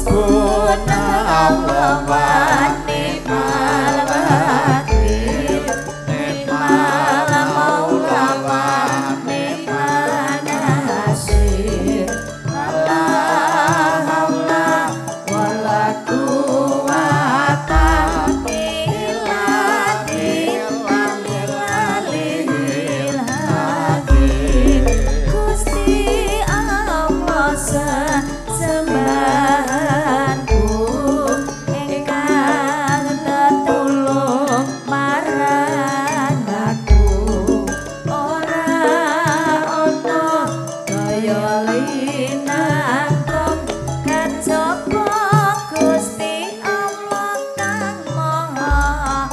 Hasbunallah wa ni'mal wakil, ni'mal maula wa ni'man nasir. La haula wala quwata illa billahil azim. Gusti Allah sesembahanku ingkang tetulung marang aku, ora ana daya linangkung kajaba Gusti Allah kang Maha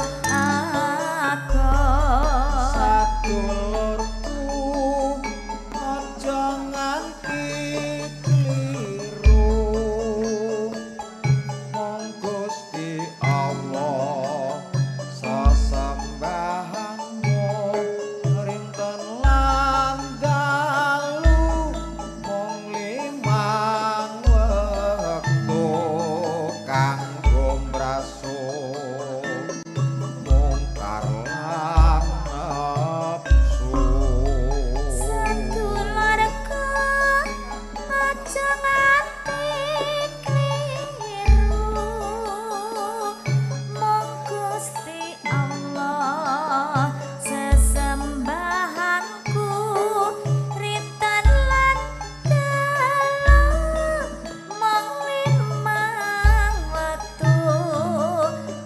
Agung. Sadulurku aja nganti kliru, mung Gusti Allah sesembahanmu rinten lan dalu, mung limang wektu kanggo mbrasuh mungkar lan nepsu. Sadulurku aja nganti kliru, mung Gusti Allah sesembahanku rinten lan dalu, mung limang wektu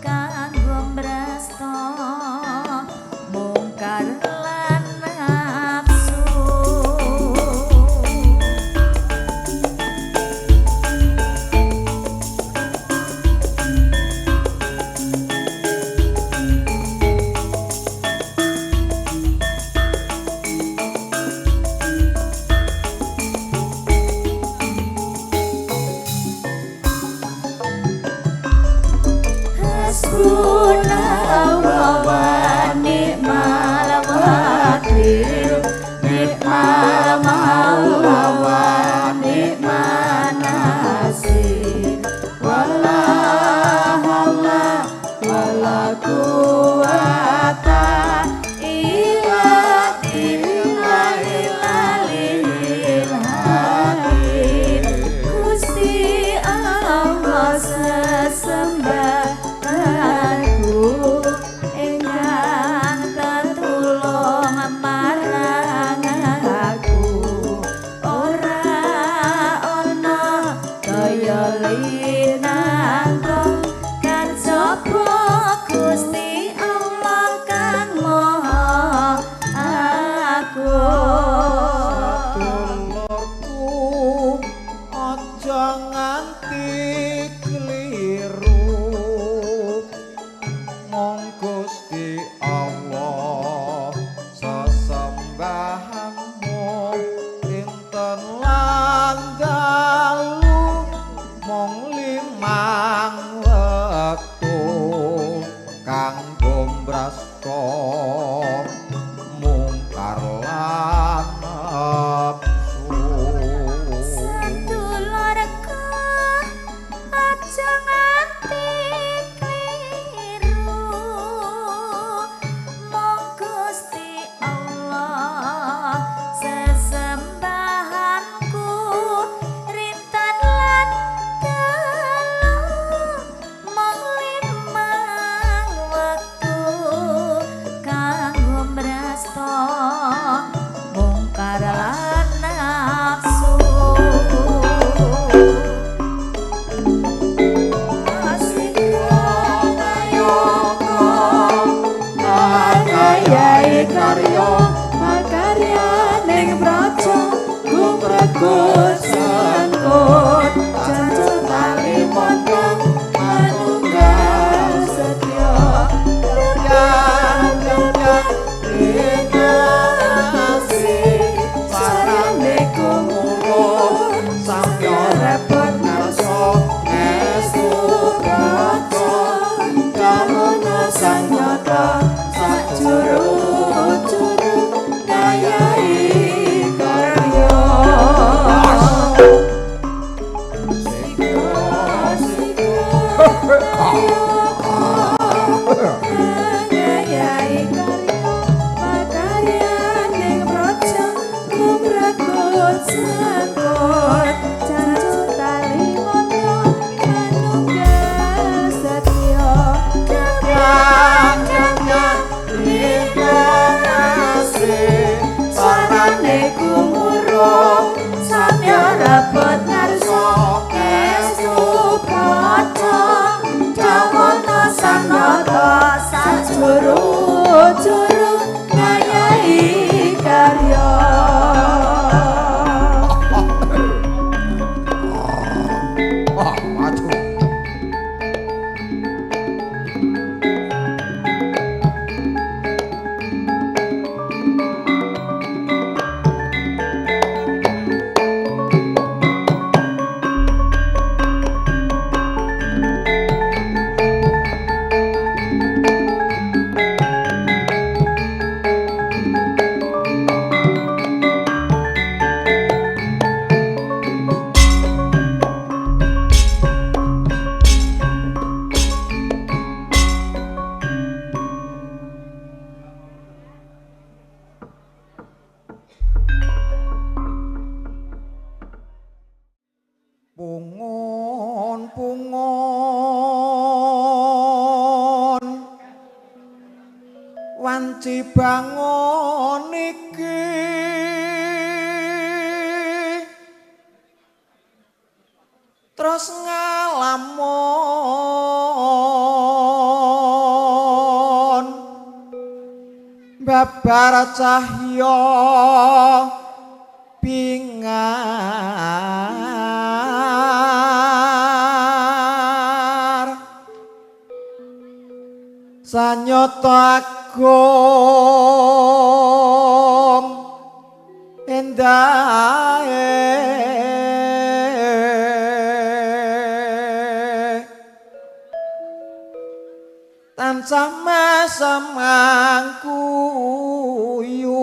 kanggo mbrasta mungkar lan nafsu. Hasbunallah wa ni'mal wakil, ni'mal maula wa ni'man nasir. Wala haula wala quwata illa billahil aliyil azim. Gusti Allah sesembahanku ingkang tetulung marang aku, ora ana daya linangkung kajaba Gusti Allah kang Maha Agung. Sadulurku aja nganti kliru, mung Gusti Allah sesembahanmu rinten lan dalu, mung limang wektu Ngayahi karya makaryaning praja mung regut sangkut jancu tali moto manunggal setya Damyang lingkung asri sarane gumuruh samya rebut ngarsa estu praja jawata sanata sajuru-juru ngayahi karya. Ah, maju. Pungun pungun wanci bangun iki terus ngalamun babar cahya bingar sanyata agung endahe tansah masemangkuyu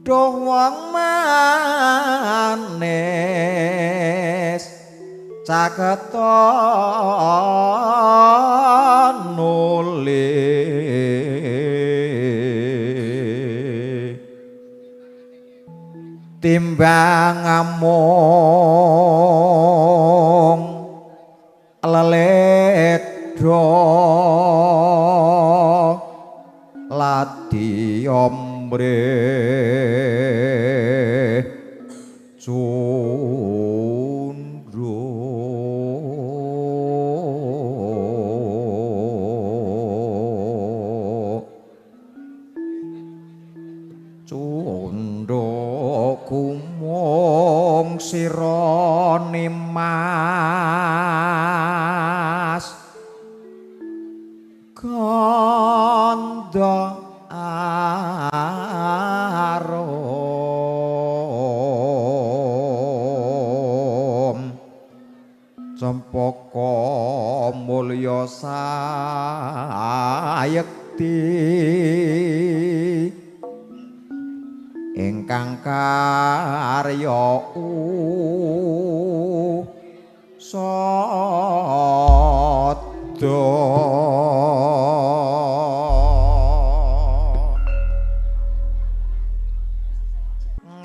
duh wong manis caketa nuli timbang amung leledha ladi ombre cundro cundro kumung sira nimas kandha arum cempaka mulya sayekti ingkang karya usada.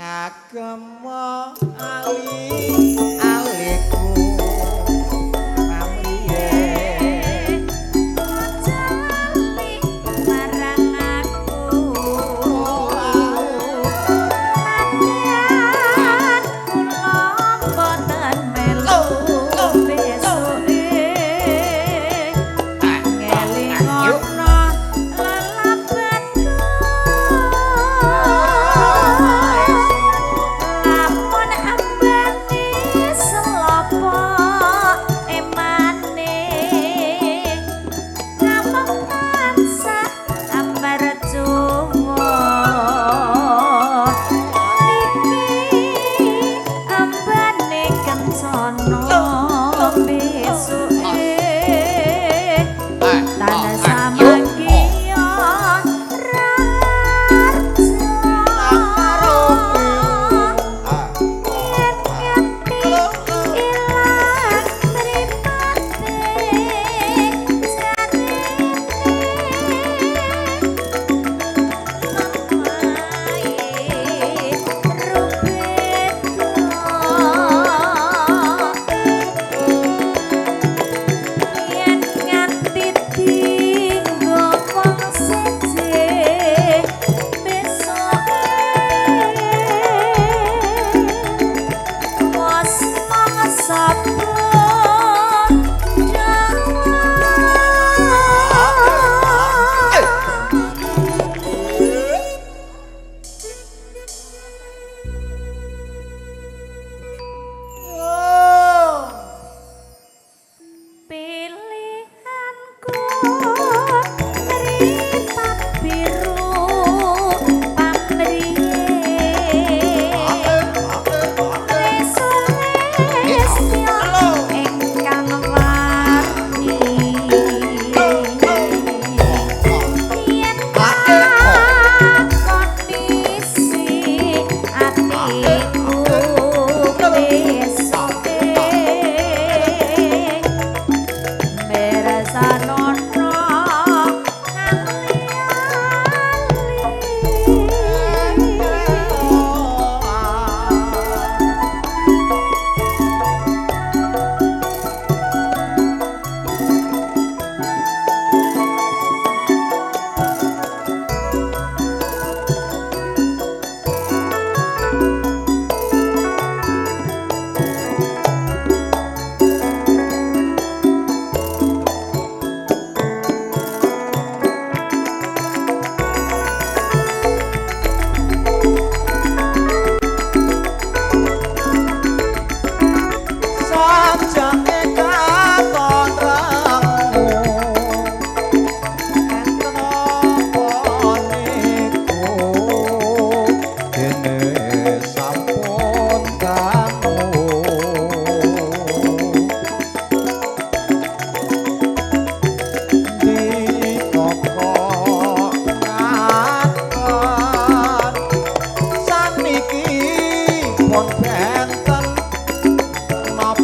Ngagem ali aliku pamriye Jali marang aku latihan kula mboten melu besuke ngelingono lelabatku lamun ambane selopo emane namung tansah ambar cuwa niki ambane kencana besuke tanah samangkiya raja yen ngerti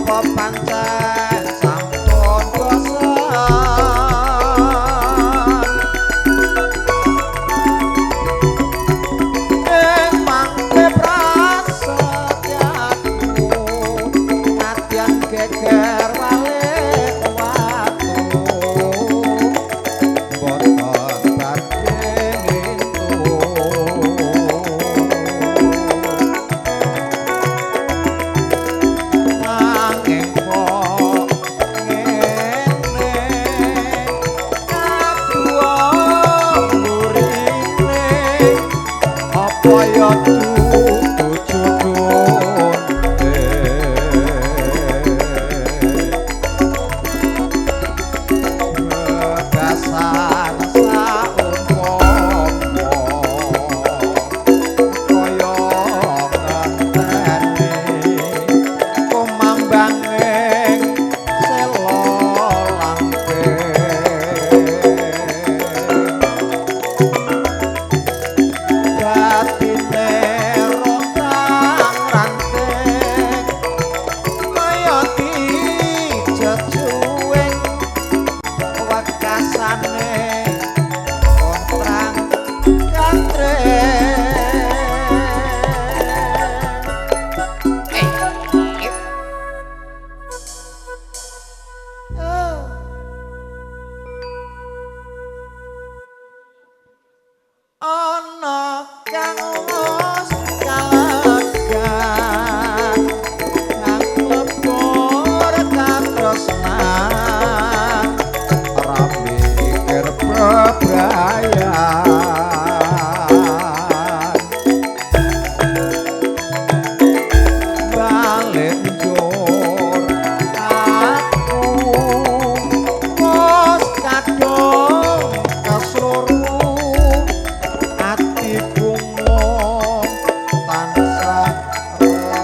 Apa pancen sampun bosen ing mangke prasetyaku nadyan geger walik watu boten badhe ngintu. Nanging kok ngene kaduwa mburine apa ya dudu jodhone bebasan saumpama kaya ngenteni kumambanging sela langkeng batine rontang ranting kaya dijejuwing wekasane kontrang kantreng. Ana kang wis kalegan kang lebur katresnan ora mikir bebrayan balik njur aku wis kadung kesluru atiku mung tansah rengu.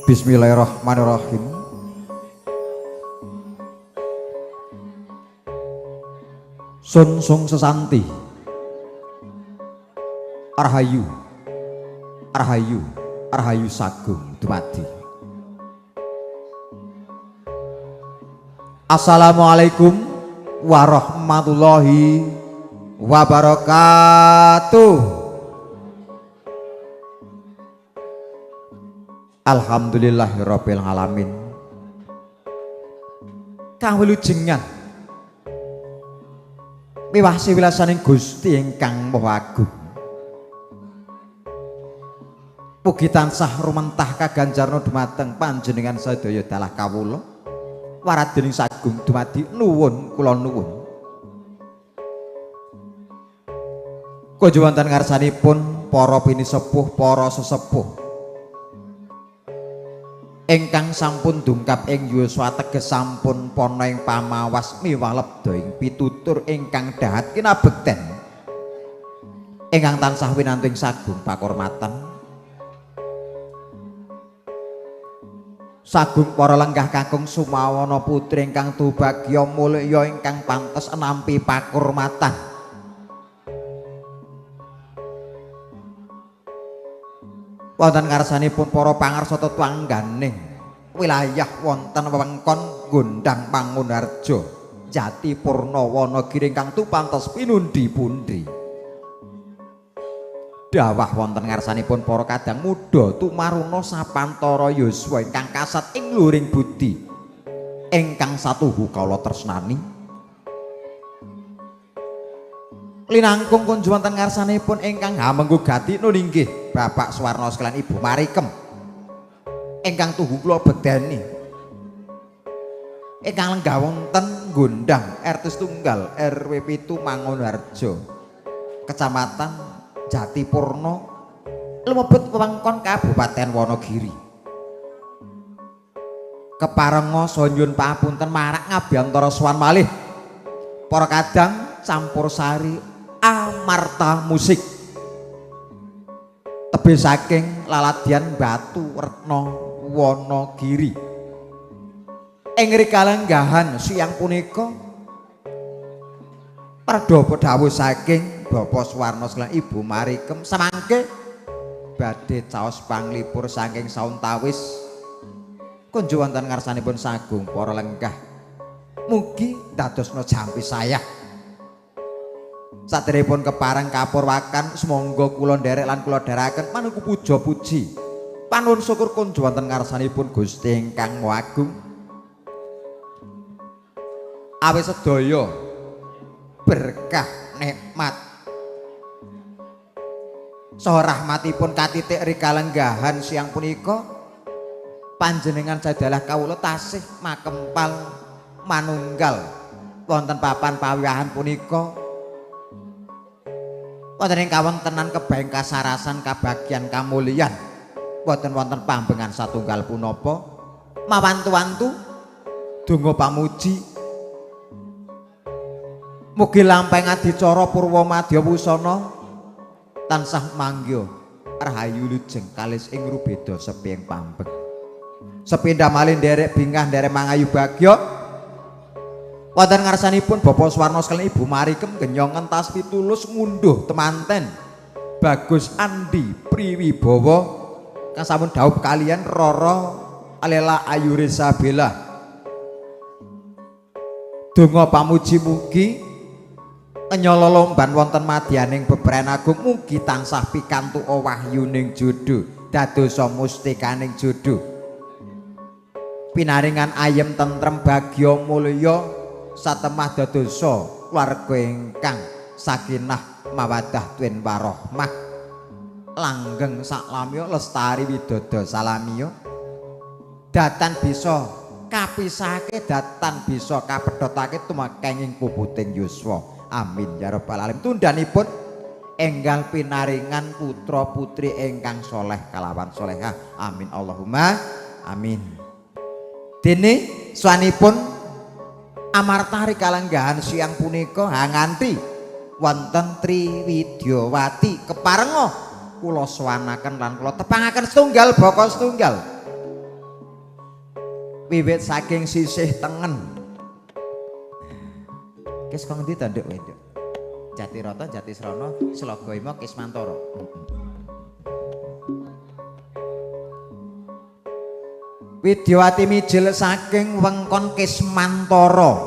Bismillahirrahmanirrahim. Sun sung sesanti Rahayu Rahayu Rahayu sagung dumadi. Assalamualaikum warahmatullahi wabarakatuh. Alhamdulillahirabbil alamin. Kawilujengan miwah siwilasaning Gusti ingkang Maha Agung. Mugi tansah rumentah kaganjarna dumateng panjenengan sadaya dalah kawula waradening sagung dumadi nuwun kula nuwun. Kunjuk wonten ngarsanipun para pinisepuh, para sesepuh ingkang sampun dungkap ing yuswa teges sampun pana ing pamawas miwah lebda ing pitutur ingkang dahat kinabekten ingkang tansah winantu ing sagung pakurmatan. Sagung para lenggah kakung sumawana putri ingkang tubagya mulya ingkang pantes nampi pakurmatan. Wonten ngarsanipun para pangarsa tetangganing wilayah wonten wewengkon Gondang Mangunharjo Jati Purna Wanagiri ingkang tupantes pinundi-pundi. Dawah wonten ngarsanipun para kadang muda tumaruna sapantara yuswa ingkang kasat ing luhuring budi ingkang satuhu kawula tresnani. Linangkung kunjuk wonten ngarsanipun ingkang hamengku gati nuningggih Bapak Suwarno sekalian Ibu Marikem ingkang tuhu kula bedani. Ingkang lenggah wonten Gondang RT Setunggal RW 7 Mangunharjo, Kecamatan Jatipurno, lumebet wewengkon Kabupaten Wonogiri. Keparenga saha nyuwun papunten marak ngabiyantara sowan malih para kadang campur sari Amarta Musik. Tebih saking laladian Batu Retno Wonogiri. Ing rikalenggahan siang punika pradapa dawuh saking Bapak Suwarno lan Ibu Marikem samangke badhe caos panglipur saking sauntawis kunjuk wonten ngarsanipun sagung para lenggah. Mugi dadosna jampi sayah. Saderepun kepareng kapurwakan sumangga kula nderek lan kula dherekaken manungku puja puji. Panuwun syukur kunjuk wonten ngarsanipun Gusti ingkang Maha Agung. Awit sedaya berkah nikmat saha rahmatipun katitik rikalenggahan siang punika panjenengan sadalah kawula tasih makempal manunggal wonten papan pawiwahan punika wonten ing kawontenan kebaeng kasarasan kabagyan kamulyan boten wonten pambengan satunggal punapa mawantu-wantu donga pamuji mugi lampahing adicara purwa madya wusana tansah mangya rahayu lujeng kalis ing rubeda sepi ing pambeg. Sepindah malih nderek bingah nderek mangayu bagya wonten ngarsanipun Bapak Suwarno sekalian Ibu Marikem genyongen tasbih tulus ngunduh temanten Bagus Andi Priwibowo kang sampun dhaup kalian Roro Alela Ayu Risabella. Donga pamuji mugi nyala lomban wonten madyaning bebren agung mugi tansah pikantuk wahyuning jodho dadosa mustikaning jodho pinaringan ayem tentrem bagya mulya satemah dadosa keluarga ingkang sakinah mawaddah tuwin warahmah langgeng saklamya lestari widodo salamya datan bisa kapisahake datan bisa kapedhotake tumekenging puputing yuswa. Amin ya rabbal alamin. Tundhanipun enggal pinaringan putra putri ingkang soleh kalawan solehah. Amin Allahumma amin. Dene swanipun amarta rikalenggahan siang punika hanganti wonten Triwidyawati keparenga kula sowanaken lan kula tepangaken setunggal baka setunggal wiwit saking sisih tengen. Kis kok ngendi ta nduk wedok? Jatirata, Jatisrana, Slogohimo, Kismantara. Widyawati mijil saking wengkon Kismantara.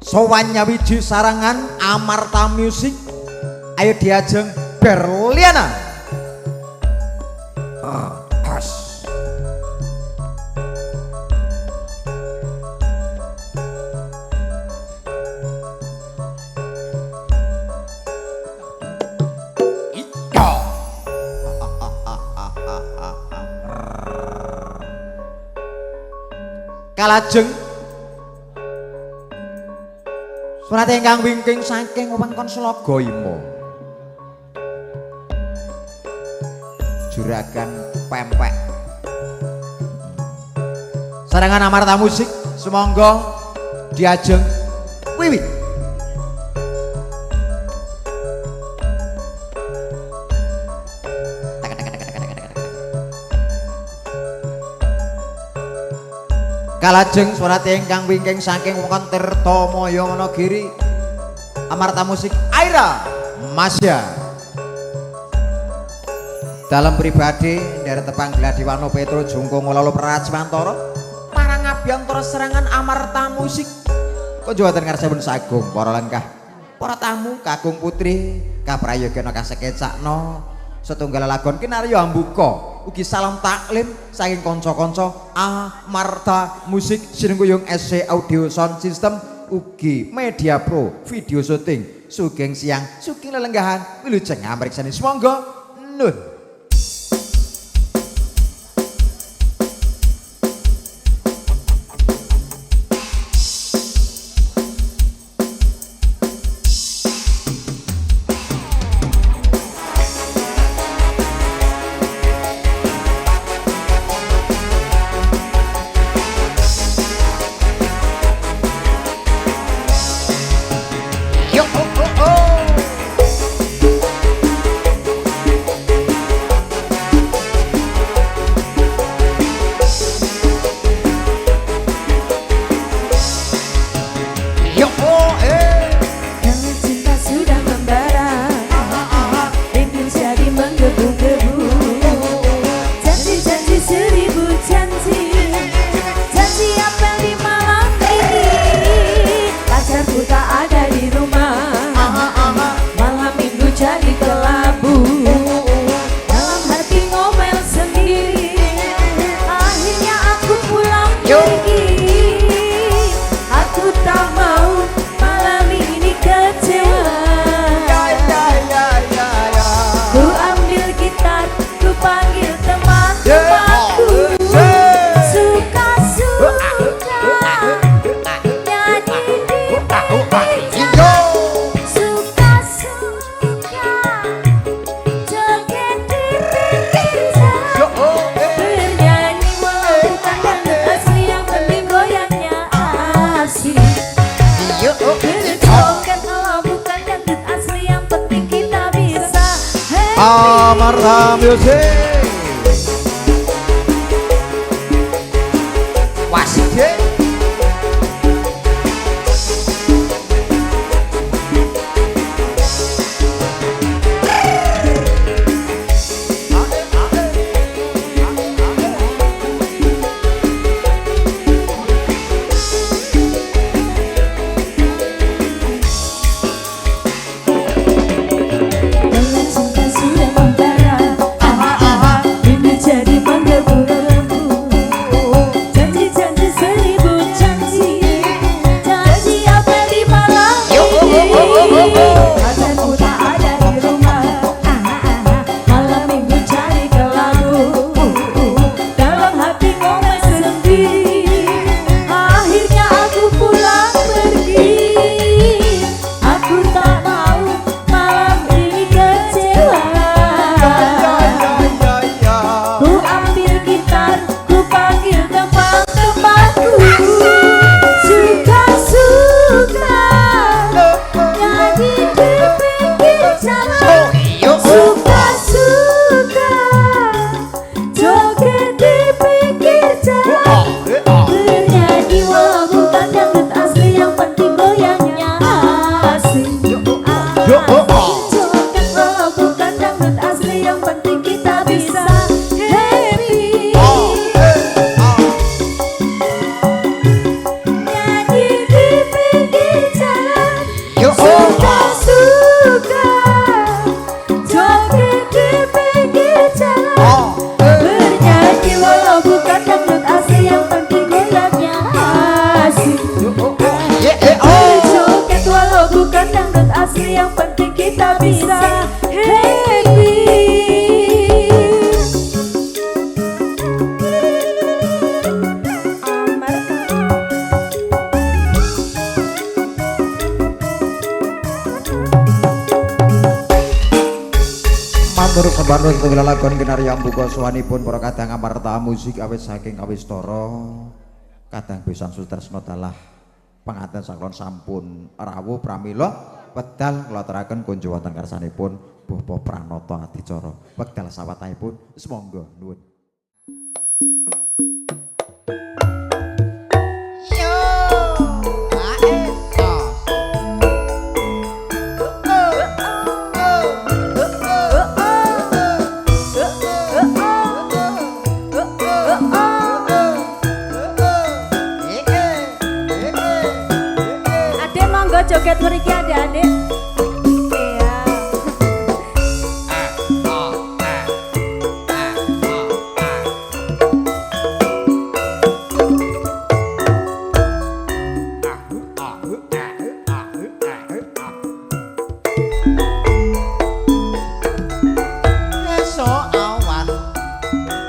Sowan nyawiji sarangan Amarta Music. Ayo diajeng Berliana. As. Kalajeng surat ingkang wingking saking wewengkon Slogohimo Juragan Pempek sarangan Amarta Musik sumangga diajeng wiwit. Kalajeng surat ingkang wingking saking wewengkon Tirtamaya Wonogiri Amarta Musik Aira Masya. Dalam pribadi dari tepang Gladiwano Petro Jungkung Lalu Prajmantara marang abiyantara serangan Amarta Musik kunjuk wonten ngarsipun sagung para lenggah para tamu kakung putri kaprayogana kasekecakna setunggal lagon kinarya ambuka ugi salam taklim saking kanca-kanca Amarta Musik Sinengkuyung SC Audio Sound System ugi Media Pro video syuting. Sugeng siang sugeng lelenggahan wilujeng amriksani sumangga nun. Amarta Music. Wasije. Kalau cinta sudah membara, ini jadi menggebu-gebu. Janji-janji seribu janji, janji apa di malam ini? Pacarmu tak ada di rumah, malam minggu cari kelabu. Dalam hati ngomel sendiri, akhirnya aku pulang pergi. Aku tak mau malam ini kecewa. Ku ambil gitar, ku panggil teman-temanku. Suka-suka nyanyi di pinggir jalan. Suka-suka joget di pinggir jalan. Bernyanyi walau bukan dangdut asli, yang penting goyangnya asik. Joget walau bukan dangdut asli, yang penting kita bisa happy. Nyanyi di pinggir jalan, suka-suka joget di pinggir jalan. Bernyanyi walau bukan dangdut asli, yang penting goyangnya asik. Berjoget walau bukan dangdut asli, yang penting kita bisa happy. Matur sembah nuwun setunggal lagon kinarya mbuka suwanipun para kadang Amarta Musik awit saking kawistara kadang besan sutresna dalah panganten saklon sampun rawuh pramila wedal kula aturaken kunjuk wonten karsanipun Bapak Pranoto Adicara. Wekdal sawetahipun sumangga nuwun. Adek monggo joget mriki adik-adik. Iya. Esuk awan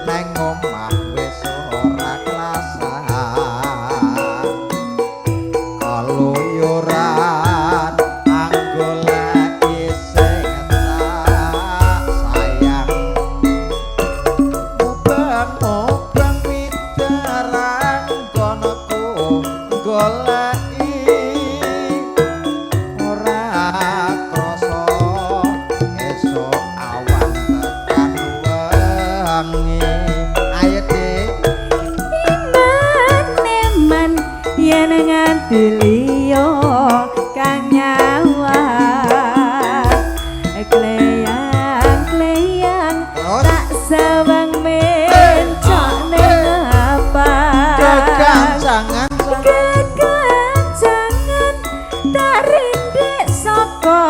nang omah wis ora kelasan, keluyuran anggoleki sing tak sayang, mubeng-mubeng widaran konoku goleki ora krasa esuk awan tekan wengi. Ayo Dik. Eman-eman yen nganti liya kang nyawang. Kleyang-kleyang Terus? tak sawang mencok ning apa. Kegancangan Kegancangan tak rindik saka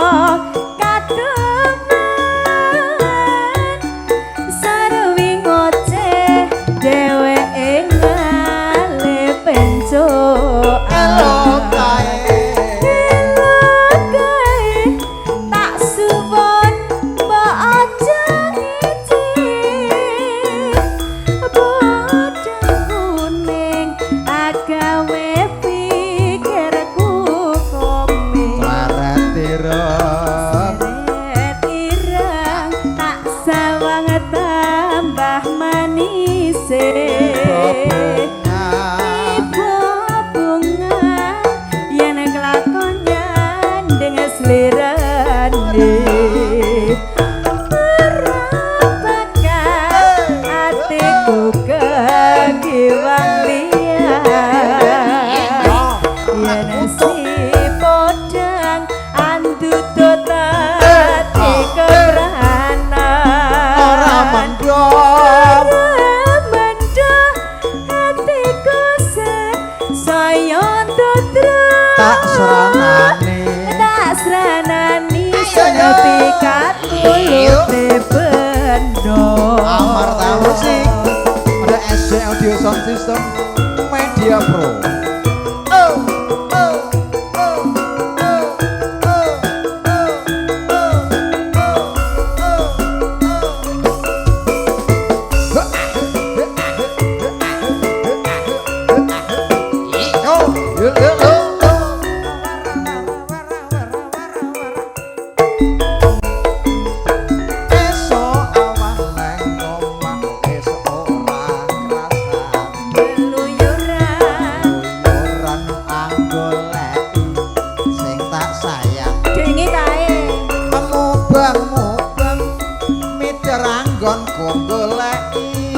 kademen. Sarwi ngoceh dheweke ngale pencokan. Elo kae. Yen si podang andutut ati kepranan. Ora mendho. Ora mendho atiku saya ndodro. Tak sranani. Tak sranani sepikat mulute bendo. Amarta Musik ada SC Audio Sound System Media Pro. Oh, oh, oh, oh, oh, oh, oh, oh, oh, oh. Yo, yo, yo, yo. Esok awan nang omah wis ora krasan. Keluyuran. Keluyuran anggoleki sing tak sayang. Dengi kae. Mubeng-mubeng miter anggonku goleki.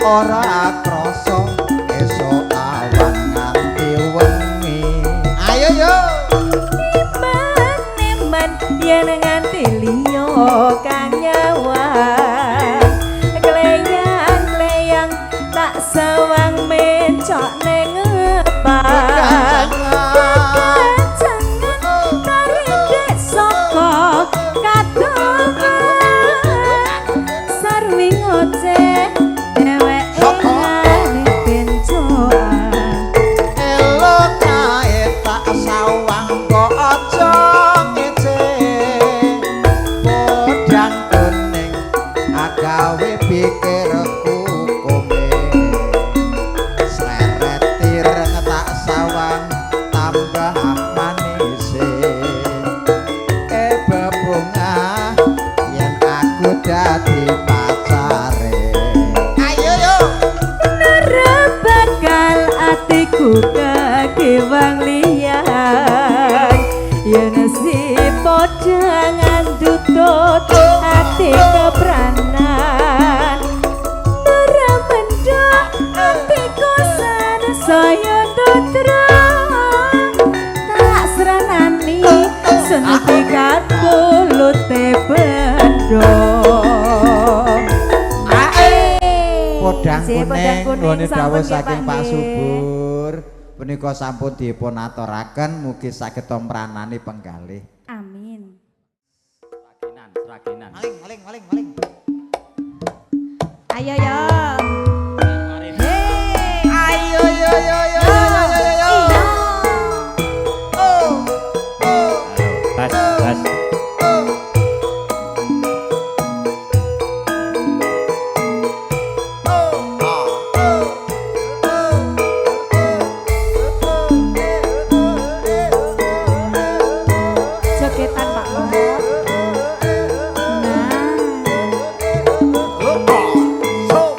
Ora krasa esok awan nganti wengi. Ayo yo. Neman-neman yen nganti liya kang nyawang. Kleyang-kleyang tak sawang mencok ning ngepang. Kekancangan tarik saka kadohan. Sarwi ngoceh dheweke ngalih benjoan. Elo kae tak sawang kok aja ngece. Podang kuning agawe pikirku kome. Sleret ireng tak sawang tambah manise. E bebungah yen aku dadi pacare. Ayo yo. Nara bakal atiku kakewang liyan. Yen si podang andutut ati kepranan. Nara mendho atiku sansaya ndodro. Tak sranani sentikat kulute bendo. Podang kuning nuwun dawuh sampun nggih, saking Pak nggih. Subur punika sampun dipun aturaken mugi saged tompranani penggalih. Amin. Sragenan, Sragenan. Maling maling maling maling. Ayo yo. Hey. Ayo yo yo yo yo yo yo. Iya. Oh. Oh. Bas, bas. Oh. Oh. Oh. Jogetan Pak Mo. Nah. Oh.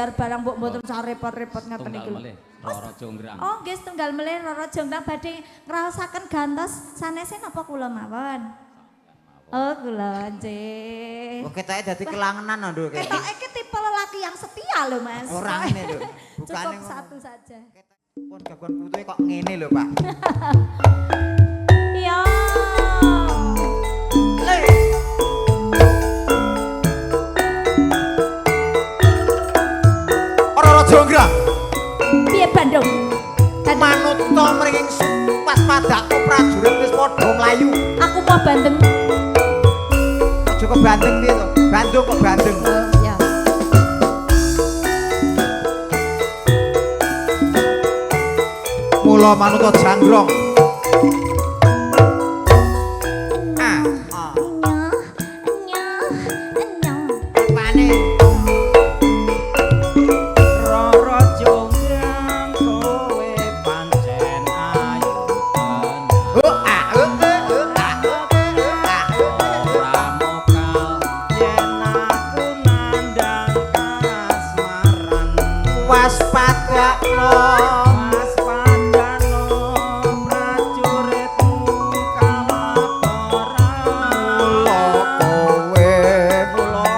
bayar barang mbok mboten usah repot-repot ngaten Tunggal niku lho. melih Roro Jonggrang. Oh nggih, setunggal melih Roro Jonggrang badhe ngraosaken gantos sanese napa kula mawon? Oh kula nggih. Wong ketoke dadi kelangenan lho, Nduk. Ketoke iki tipe lelaki yang setia lho, Mas. Ora ngene lho. Bukane Cukup ngono. satu saja. Pun gagon putuhe kok ngene lho, Pak. Iya. Le. Roro Jonggrang. Piye Bandung? Manuta mringing waspadakku prajurit wis padha mlayu. Aku mau bandeng. Aja kok bandeng piye to? Bandung kok bandeng. Oh, ya. Mula manuta janggrong. Ah, ah. Nya, nya, nya. Apane? Roro Jonggrang kowe pancen ayu tenan. Oh, ah, oh, eh, oh, ah, oh, eh, oh, ah, oh, eh, oh. Ora mokal yen aku nandhang kasmaran. Waspadakno. Waspadano prajuritmu kalah perang. Mula kowe Mula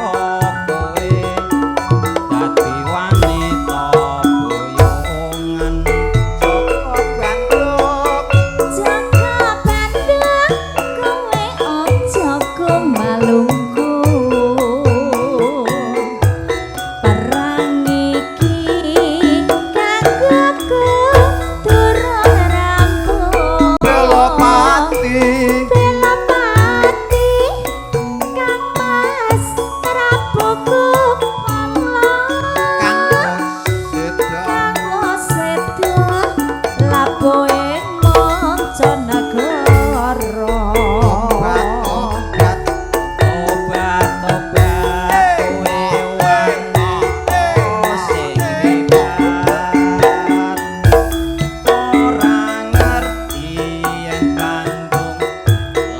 kowe dadi wanita boyongan. Joko Bandung. Jaka Bandung, kowe aja kumalungku. Perang iki kanggoku durung rampung. Belopati. Belopati, Kang Mas Prabuku Pala. Kang Seda. Kang Seda labuhe mancanegara. Obat obat. Obat-obat kowe wanita sing hebat. Ora ngerti yen Bandung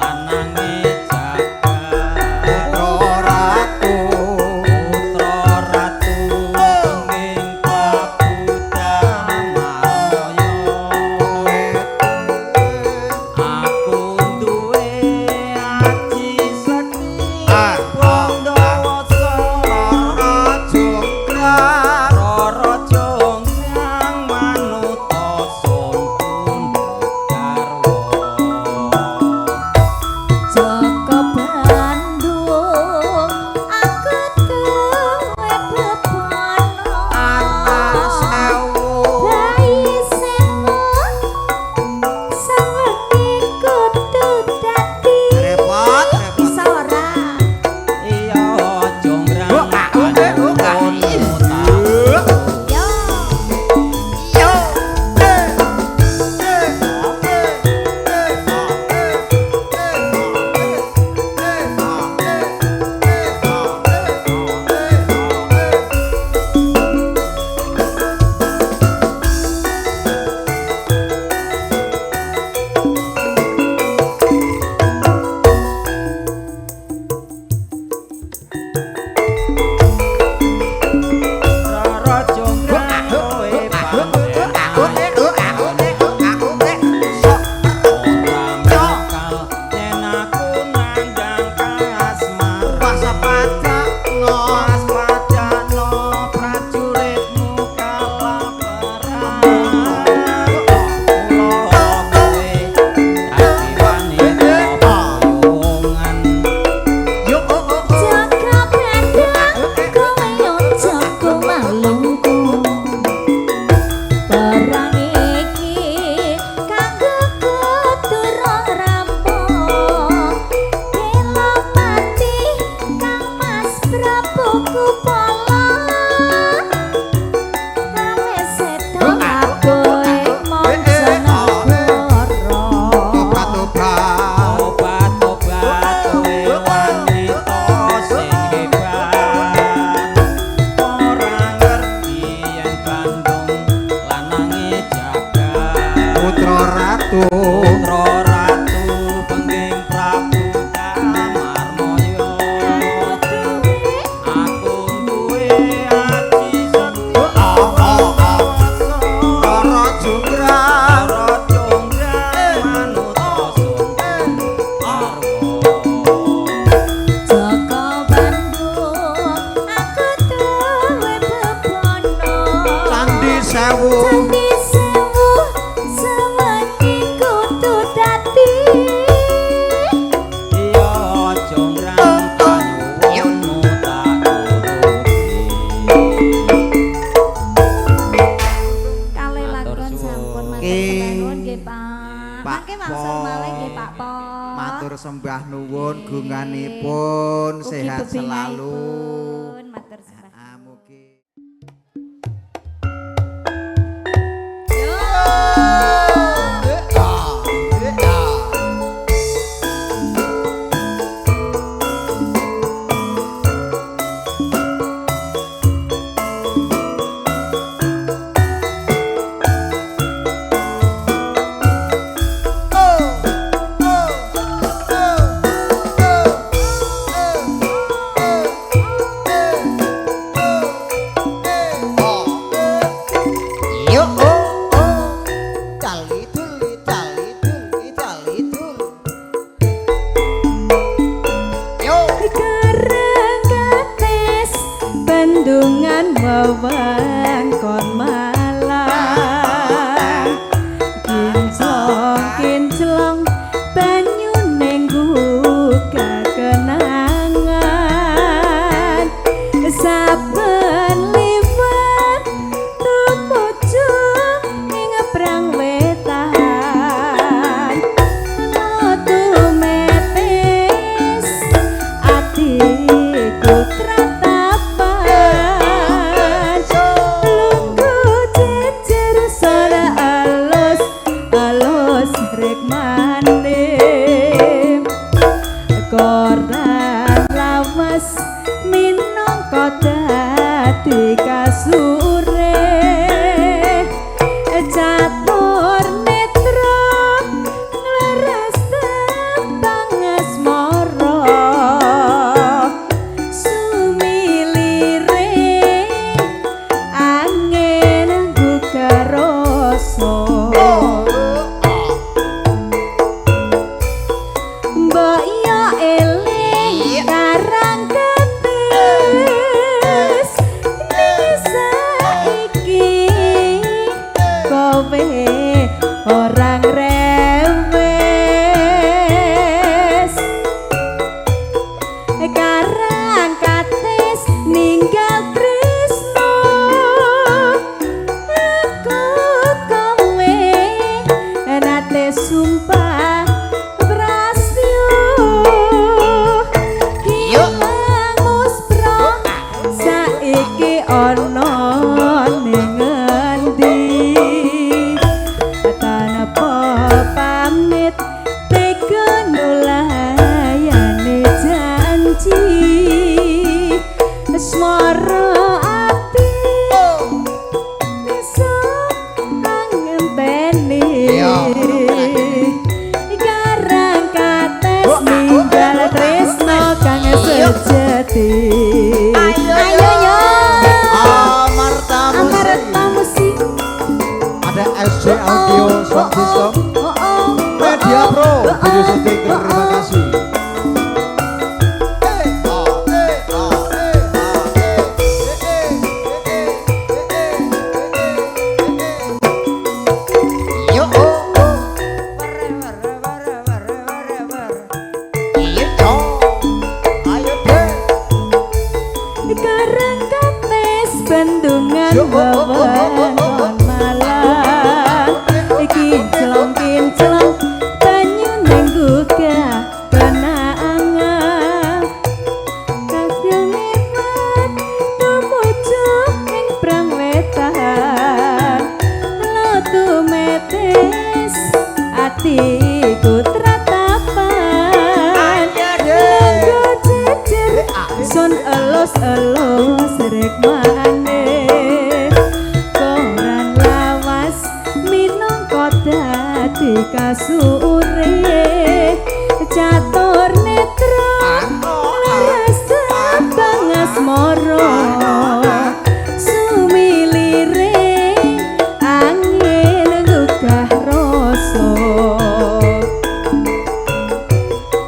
lanange jagat. Putra ratu. Putra ratu ing Prabu Damaraya. Aku duwe aji sekti Ah, Bandawasa. Roro Jonggrang. Roro Jonggrang manuta sun pundhut garwa. Jaka Bandung, aku duwe bebana. Anak sewu. Bayi semu sawengi kudu dadi. Repot, repot. Bisa ora? Iya Jonggrang Oh, ah, oh, eh, oh, ah. panyuwunmu tak Yo. Yo. Eh, eh, eh, eh, eh, eh, eh, eh, eh, eh, eh. Roro Jonggrang kowe pancen ayu ora mokal yen aku nandhang kasmaran. Waspadano prajuritmu kalah perang. Mula kowe dadi wanita boyongan. Jaka Bandung, kowe aja kumalungku. Perang iki kanggoku durung rampung. Belopati, Kang Mas Prabuku Pala. Kang Seda labuhe mancanegara. Obat-obat kowe wanita sing hebat. Ora ngerti yen Bandung lanange Oke. Nuwun nggih, Pak. Pak Mangke wangsul Po. malih nggih, Pak Po. Matur sembah nuwun gunganipun, Ugi sehat selalu. bebingahipun, matur sembah. Ah, mugi. Yo oh oh cali dul cali dul cali dul yo. Karangkates bendungan wewengkon Malang, kinclong kinclong banyune nggugah kenangan, saben liwat tumuju ing prang wetan, tumetes atiku tratapan, lungguh jejer sora alus alus rikmane, koran lawas minangka dadi kasure, catur netra ngleres tembang asmara, sumilire angin nggugah rasa. Mbok yo eling karang ketis ning saiki kowe ora ngrewes, karang katis ninggal tresno aku kowe nate sumpah prasyo kilang muspro saiki ana ning ngendi, tanpa pamit tega nulayani janji, asmara ati iso ngenteni, karang kates ninggal tresno kang sejati. Ayo yo. Amarta Musik. Amarta Musik. Ada SJ Audio Sound System. Media Pro Video Syuting, terima kasih. Yo oh oh. Iya dong. Ayo deh. Karang kates bendungan Yo, oh, oh, oh, oh, oh, oh. wewengkon Malang, kinclong kinclong banyune nggugah kenangan, kasil liwat tumuju ing prang wetan, tumetes atiku tratapan, lungguh jejer sun elus-elus rikmane, koran lawas minangka dadi kasure, catur netra ngleres tembang asmara, sumilire angin nggugah rasa.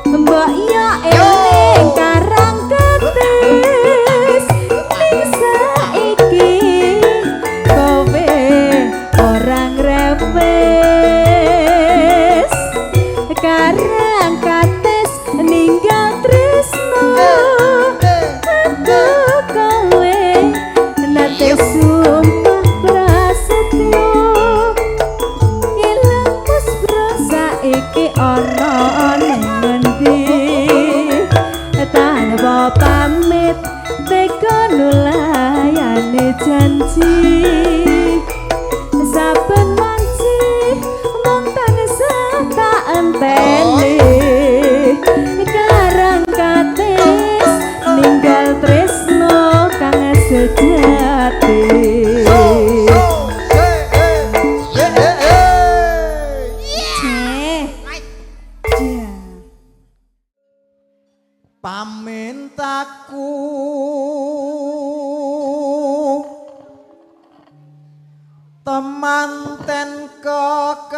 Mbok yo eling karang ketis ning saiki kowe ora ngrewes, karang kates ninggal tresno aku. Semanten kekale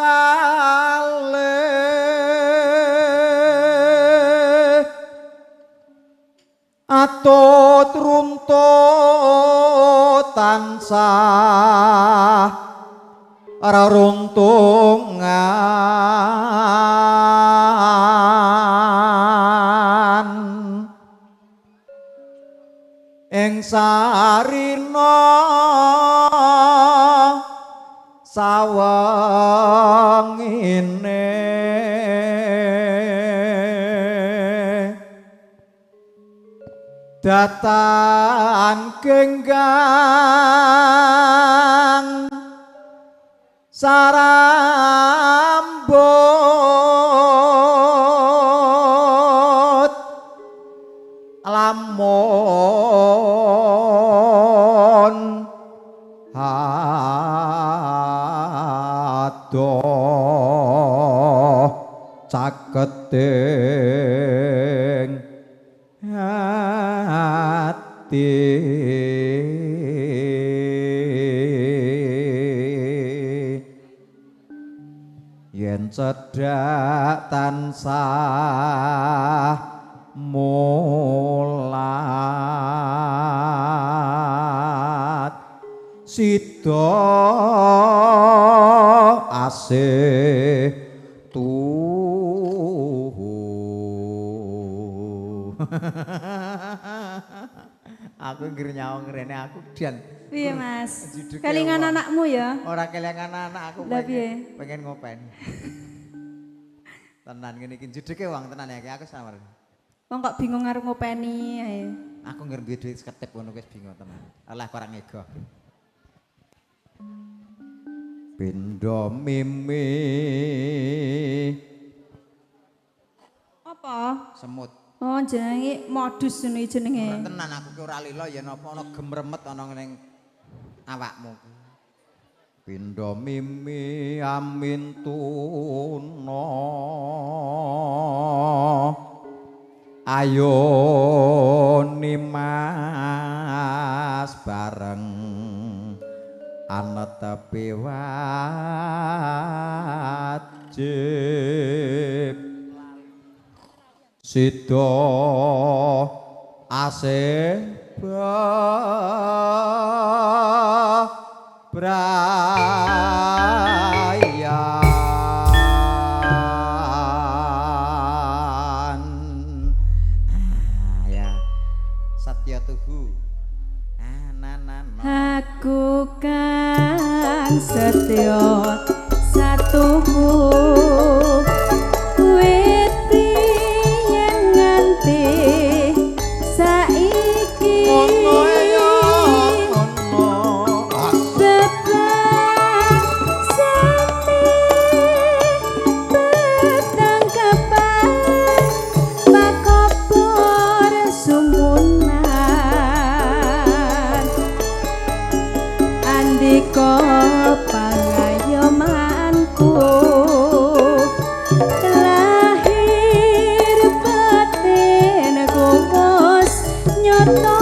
atut runtut tansah reruntungan ing sarina sawengine datan genggang sarambut lamun adoh caketing ati. Yen cedhak tansah mulat sida asih tuhu. Aku ngger nyawang rene aku dian. Piye Mas? Kelingan anakmu ya? Ora kelingan anak aku pengen ngopeni. Tenan ngene iki judege wong tenan ya aku samar. Wong kok bingung arep ngopeni ae. Aku ngger duwe dhuwit seketip ngono wis bingung tenan. Alah kurang ego. Pindha mimi. Apa? Semut. Oh jenenge modus ngene jenenge. Tenan aku ki ora lila yen apa ana gemremet ana ning awakmu. Pindha mimi amin tuna. Ayo nimas bareng anetepi wajib. Sida asih brayan. Ah ya Satya Tuhu. Aku kang setya satuhu wit biyen nganti saiki ngono ya ngono bebasane petangkapan pakobor sumunan andika pangayomanku lahir batinku wis nyata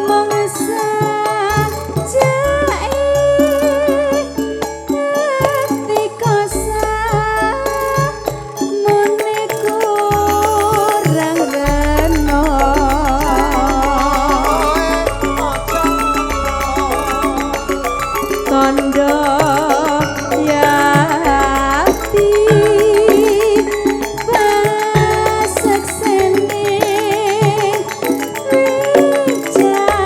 mung sajake ketika samune kurang rena tondo yati paseksene wicarane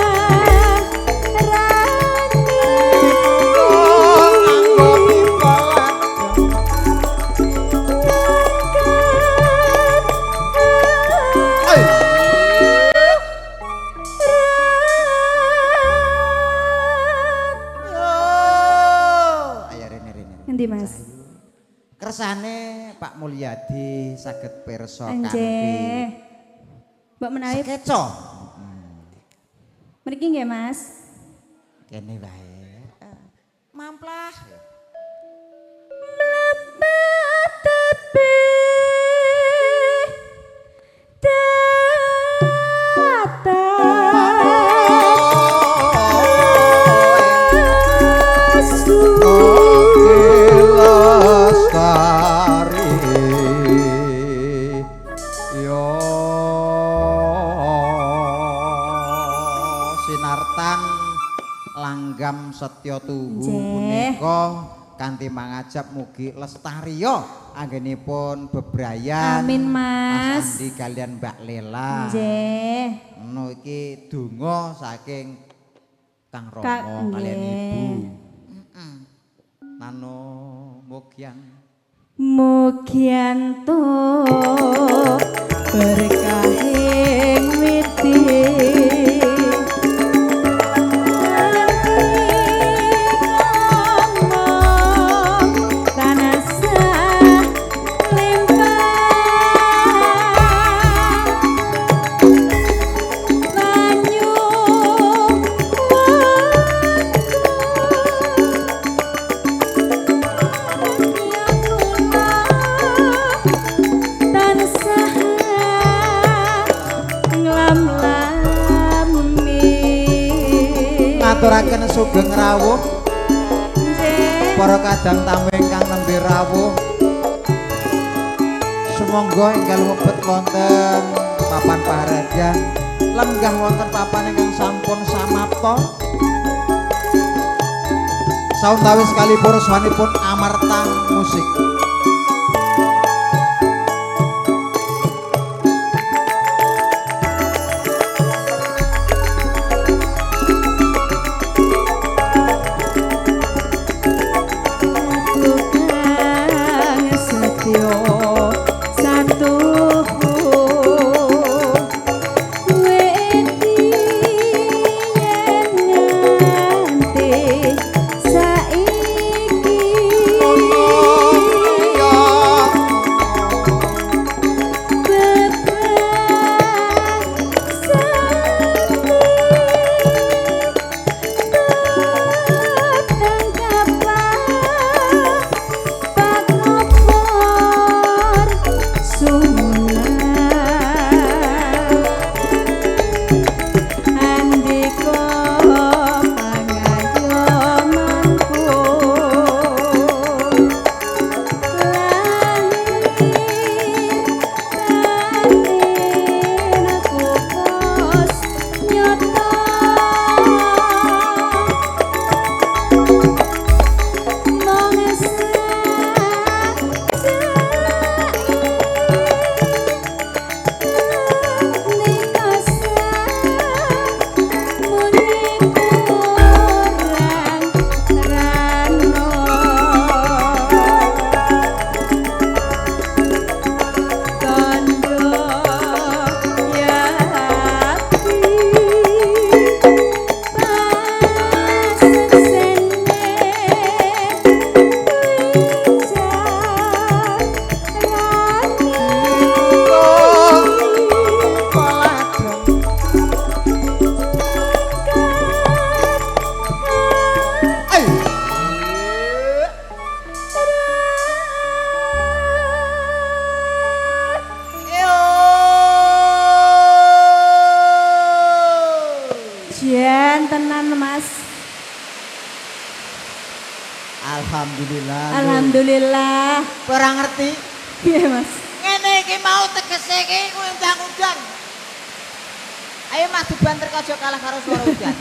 Ayo rene rene. Endi Mas? Kersane Pak Mulyadi saged pirsa kanthi Anjeh. Mbok menawi sekeca. mriki nggih Mas. Kene wae. Mamplah. Mlebet tebih datan. Langgam setya tuhu punika kanthi mangajab mugi lestariya anggenipun bebrayan. Amin Mas. Mas Andi kalian Mbak Lela. Nggih. No iki donga saking Kang Rama kalian Ibu. Heeh. Nano mugyan mugyan tuh berkahing widi. Ngaturaken sugeng rawuh para kadang tamu ingkang nembe rawuh, sumangga ingkang lumebet wonten papan paharjan, lenggah wonten papan ingkang sampun samapta. Sauntawis kalipur swanipun Amarta Musik. Alhamdulillah. Alhamdulillah. Ora ngerti? Piye, Mas? Ngene iki mau tegese iki undang-undang. Ayo Mas dibanter aja kalah karo suara udan.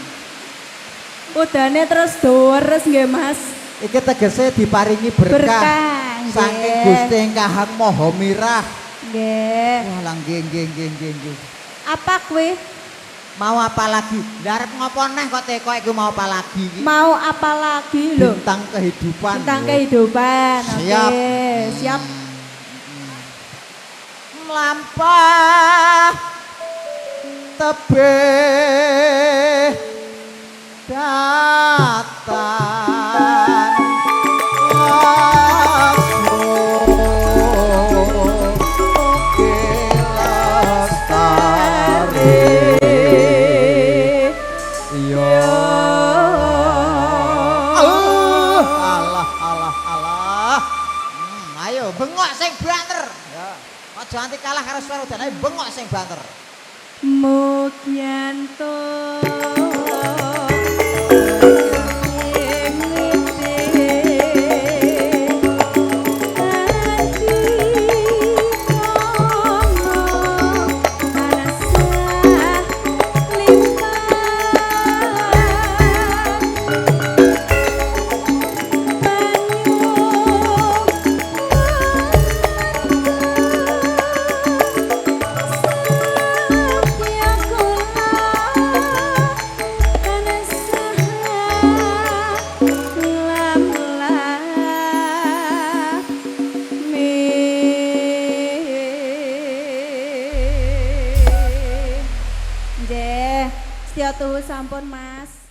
Udane terus deres nggih, Mas. Iki tegese diparingi berkah. Berkah saking Gusti ingkang Maha Mirah. Nggih. Wah, lah nggih nggih nggih nggih nggih. Apa kowe? Mau apa lagi? Lah arep ngopo neh kok teko iku mau apa lagi iki? Mau apa lagi lho? Tentang kehidupan. Tentang kehidupan. Siap. Oke, siap. Mlampah tebih datan aja anti kalah karo suara udan, ayo bengok sing banter. Mugyanto Nggih. Setya tuhu sampun, Mas.